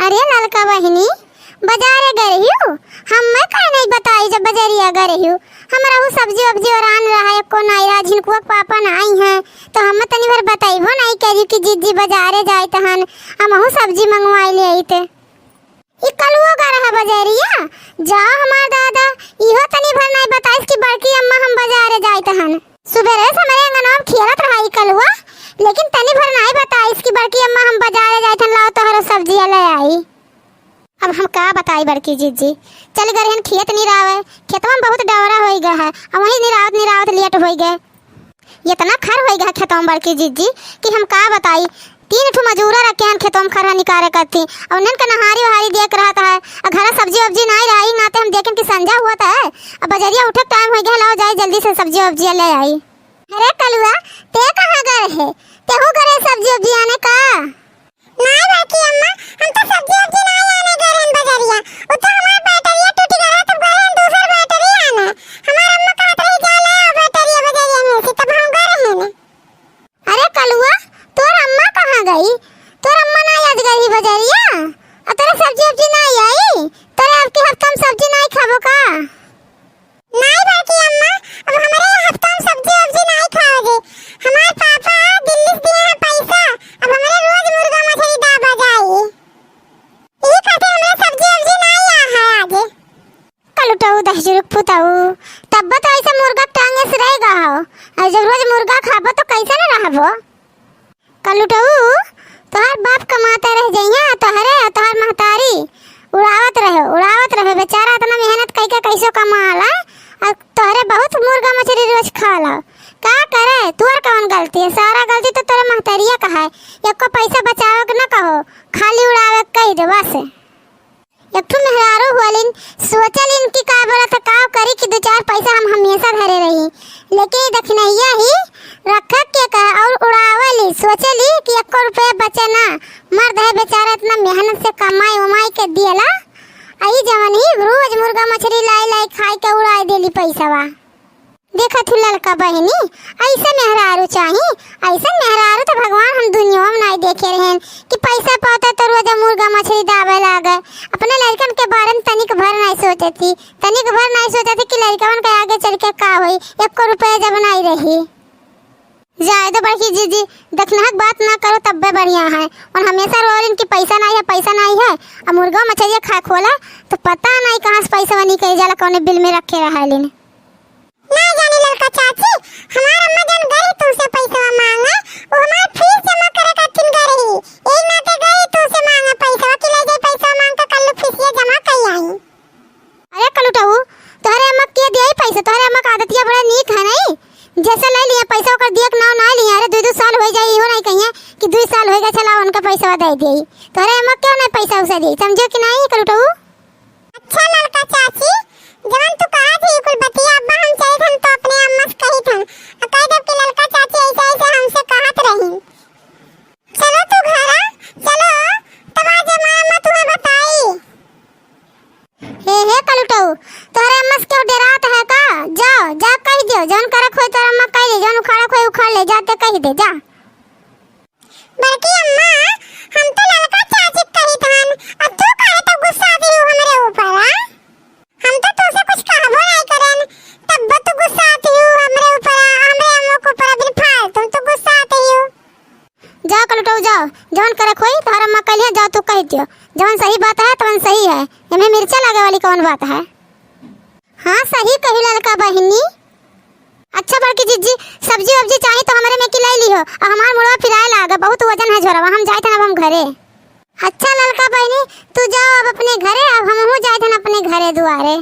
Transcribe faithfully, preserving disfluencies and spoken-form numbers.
अरे ललका बहिनी, बजारे गए रहियो? हम्मे काहे नहीं बताई जब बजरिया गए रहियो? हमरहू सब्जी वब्जी ओरान रहा, एको नाई रहा, झिनकुआ के पापा नाई हैं, तो हम्मे तनी भर बतइबो नाई करी कि जिज्जी बजारे जाइत हन, हमहू सब्जी मंगवाई ले आइत। ई कलुओ गा रहा बजरिया? जा हमार दादा, इहो तनी भर नाई बताइस कि बड़की अम्मा हम बजारे जाइत हन। सुबेरे से हमरे अंगनवा में खेलत रहा ई कलुआ, लेकिन तनी भर नाई बताइस कि बड़की अम्मा हम बजारे जाइत हन, लाओ तोहरो सब्जिया ले आई। अब हम का बताई बड़की जिज्जी, चल गए रहन खेत निरावे, खेतवा में बहुत डवरा होई गए है, अब वहीं निरावत निरावत लेट होई गए। इतना खर होई गए खेतवा में बड़की जिज्जी कि हम का बताई, तीन ठो मजूरा रखे हन खेतवा में खरहा निकारे करती, अब उन्हन के नहारी वहारी देख रहत है, अब घरा सब्जी वब्जी नाई रही, नाते हम देखेन कि संझा हुआ है, अब बजरिया उठे टाइम होई गए, लाओ जाई जल्दी से सब्जी वब्जी ले आई। अरे कलुआ, ते कहाँ गए रहे? तेहू घरे सब्जी वब्जी आने का? नाई बड़की अम्मा, हम तो सब्जी वब्जी नाई आने गए रहन बजरिया। उ तो हमार बैटरिया टूट गए रहे, तब गए रहन दूसर बैटरी आने। हमार अम्मा कहत रही, "जा ले आओ बैटरिया बजरिया में से," तब हम गए रहन। अरे कलुआ, तोर अम्मा कहाँ गई? तोर अम्मा नाई आज गई बजरिया? और तोरे सब्जी वब्जी नाई आई? तोरे अब की हफ्ता में सब्जी नाई खाबो का? नाई बड़की अम्मा, अब हमरे हफ्ता में सब्जी वब्जी नाई खाओ जे। हमार पापा दिल्ली से दिए हैं पैसा, अब हमरे रोज मुर्गा मछली दाबा जाई। ई खातिर हमरे सब्जी वब्जी नाई आ है आज। कलुटऊ दहिजरुक पुतऊ, तब तो ऐसे मुर्गा के टांगे से रह गा हो। और जब रोज मुर्गा खाबो तो कैसे न रहबो? कलुटऊ, तोहार बाप कमाते रह जइहें, तोहरे और तोहार महतारी उड़ावत रहो, उड़ावत रहो। बेचारा इतना मेहनत कइके कैसो कमाला, और तोहरे बहुत मुर्गा मछली रोज खाला। का करे, तोर कौन गलती है? सारा गलती तो तोरे महतरिया का है। एको पैसा बचावे के न कहो, खाली उड़ावे के कह दे बस। एक ठो मेहरारू होलिन, सोचलिन कि का बोला त का करी कि दू चार पैसा हम हमेशा धरे रही, लेकिन ई दखिनहिया ही रखे के कहे और उड़ावली। सोचली कि एको रुपया बचे ना, मर्द है बेचारा इतना मेहनत से कमाई उमाई के दियला, आ ई जवन ही रोज मुर्गा मछली लाई लाई खाई के उड़ाई देली पैसवा। देखत हू ललका बहिनी, ऐसे मेहरारू चाही, ऐसे मेहरारू तो भगवान हम दुनिया में नाई देखे रहेन कि पैसा पावता तो रोज मुर्गा मछली दाबे लागे। अपने लड़कन के बारे में तनिक भर नाई सोचती, तनिक भर नाई सोचती कि लड़कवन के आगे चल के का होई, एको रुपया जब नाई रही। जाए दो बड़की जीजी, दखिनहा के बात ना करो तब्बे बढ़िया है। और हमेशा रोलिन कि पैसा नाई है, पैसा नाई है, अब मुर्गा मछलिया खाए खोला तो पता नाई कहाँ से पैसा निकल जाला, कौने बिल में रखे रहलिन। ना जाने ललका चाची, हमार अम्मा जौन गई तुमसे पैसवा मांगे, वो हमार फीस जमा करे खातिर गई रही। यही नाते गई तुमसे मांगे पैसवा कि ले जाई पैसवा मांग के कल्लू फीसिया जमा कई आई। अरे कलुटऊ, तोहरे अम्मा के दिया ही पैसा, तोहरे अम्मा का आदतिया बड़ा नीक है नहीं, जैसे ले लिया पैसा ओकर दिया के नाव ना लिया। अरे दू दू साल हो जाई, इहो नहीं कहिए कि दू साल हो गया, चला उनका पैसा दे दिया। तोहरे अम्मा क्यों नहीं पैसा उसे दी, समझो कि नहीं कलुटऊ? अच्छा ललका चाची, जवन तू कहा थी कुल बतिया, अब्बा हम चाहित हन तो अपने अम्मा से कहित हन, आ कह देब कि ललका चाची ऐसे ऐसे हमसे कहत रही। चलो तू घरा, चलो, तब आज हमार अम्मा तुम्हें बताई। हे, हे कलुटऊ, तोहरे अम्मा से क्यों डरात है का? जाओ, जा कह दियो, जौन करे खोई तोहरे अम्मा कह दे, जौन उखाड़े खोई उखाड़ ले, जाते कह दे, जा। बड़की अम्मा, हम तो ललका चाची के कहित हन, अब तू काहे तो गुस्सात हू हमरे ऊपर, आ? हम तो तोसे कुछ कहबो नाई करेन, तब तू गुस्सात हू हमरे ऊपर, आ, हमरे अम्मा के ऊपर, बिन फालतू तू गुस्सात हू। जाओ कलुटऊ जाओ, जवन करे खोई तोहर अम्मा कहिए, जाओ तू कह दियो, जवन सही बात है तवन सही है, एमे मिर्चा लागे वाली कौन बात है? हाँ सही कही ललका बहिनी। अच्छा बड़की जिज्जी, सब्जी वब्जी चाही तो हमरे में की ले लिहो, अब हमार मुड़वा पिराए लागे, बहुत वजन है झोरवा, हम जाइत हन अब हम घरे। अच्छा ललका बहिनी, तू जाओ अब अपने घरे, अब हमहू जाइत हन अपने घरे दुआरे।